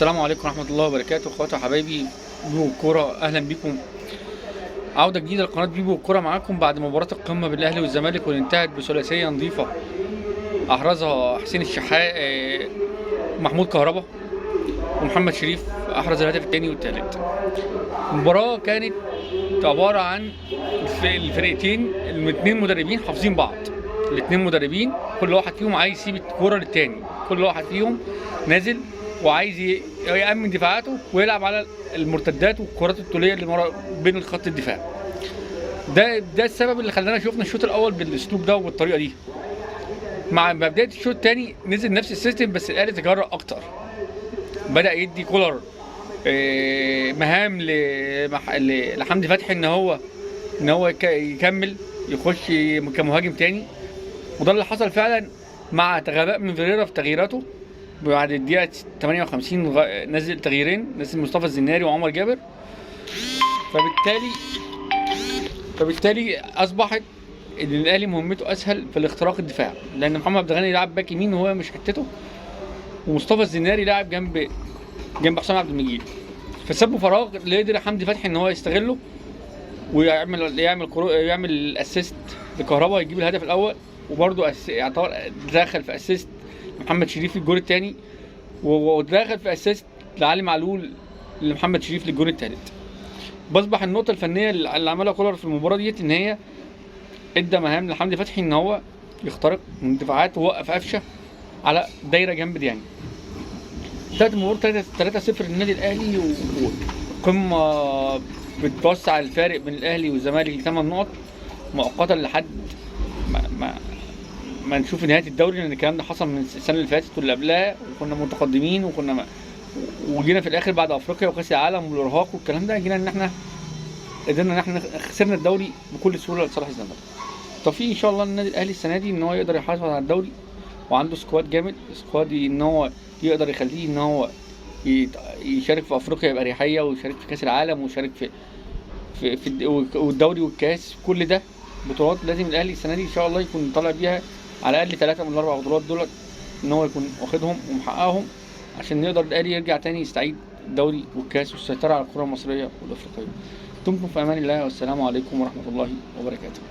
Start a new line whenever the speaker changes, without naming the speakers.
السلام عليكم ورحمة الله وبركاته، اخواتي وحبايبي بيبو الكورة، اهلا بيكم. عودة جديدة لقناة بيبو الكورة معاكم بعد مباراة القمة بين الاهلي والزمالك واللي انتهت بثلاثية نظيفة احرزها حسين الشحات، محمود كهربا ومحمد شريف احرز الهدف الثاني والثالث. المباراة كانت عبارة عن الفرقتين الاثنين مدربين حافظين بعض، الاثنين مدربين كل واحد فيهم عايز يسيب الكورة للتاني، كل واحد فيهم نازل وعايز يأمن دفاعاته ويلعب على المرتدات والكرات الطولية اللي ورا بين الخط الدفاع. ده السبب اللي خلانا شفنا الشوط الاول بالاسلوب ده وبالطريقه دي. مع بداية الشوط الثاني نزل نفس ال system، بس الاهلي تجرأ اكتر، بدا يدي كولر مهام لحمدي فتحي ان هو يكمل يخش كمهاجم تاني، وده اللي حصل فعلا مع غباء من فيريرا في تغييراته. بعد الدقيقة 58 نزل تغييرين، نزل مصطفى الزناري وعمر جابر، فبالتالي اصبحت ان الاهلي مهمته اسهل في الاختراق الدفاع، لان محمد عبد الغني لعب باك يمين وهو مش حتته، ومصطفى الزناري لعب جنب حسام عبد المجيد، فسابوا فراغ اللي قدر حمدي فتحي ان هو يستغله ويعمل يعمل يعمل assist لكهربا يجيب الهدف الاول، وبرده يعتبر دخل في assist محمد شريف في الجول الثاني، ودخل في assist لعلي معلول لمحمد شريف للجول الثالث. بصبح النقطة الفنية اللي عملها كولر في المباراة ديت ان هي ادى مهام لحمدي فتحي ان هو يخترق من دفاعات ووقف قفشه على دايرة جنب ديانج. انتهت المباراة 3-0 للنادي الاهلي، وقمة بتوسع الفارق بين الاهلي والزمالك لثمان نقط مؤقتا لحد ما نشوف نهاية الدوري، لان الكلام ده حصل من السنة اللي فاتت واللي قبلها، وكنا متقدمين وكنا ما وجينا في الاخر بعد افريقيا وكاس العالم والارهاق والكلام ده، جينا ان احنا قدرنا ان احنا خسرنا الدوري بكل سهولة لصالح الزمالك. توفيق ان شاء الله للنادي الاهلي السنة دي ان هو يقدر يحافظ على الدوري، وعنده squad جامد، squad ان هو يقدر يخليه ان هو يشارك في افريقيا باريحية، ويشارك في كاس العالم، ويشارك في والدوري والكاس، كل ده بطولات لازم الاهلي السنة دي ان شاء الله يكون طالع بيها على الاقل 3 من الاربع بطولات دول، ان هو يكون واخدهم ومحققهم، عشان يقدر الاهلي يرجع تاني يستعيد الدوري والكاس والسيطرة على الكره المصرية والافريقيه. دمتم في امان الله، والسلام عليكم ورحمة الله وبركاته.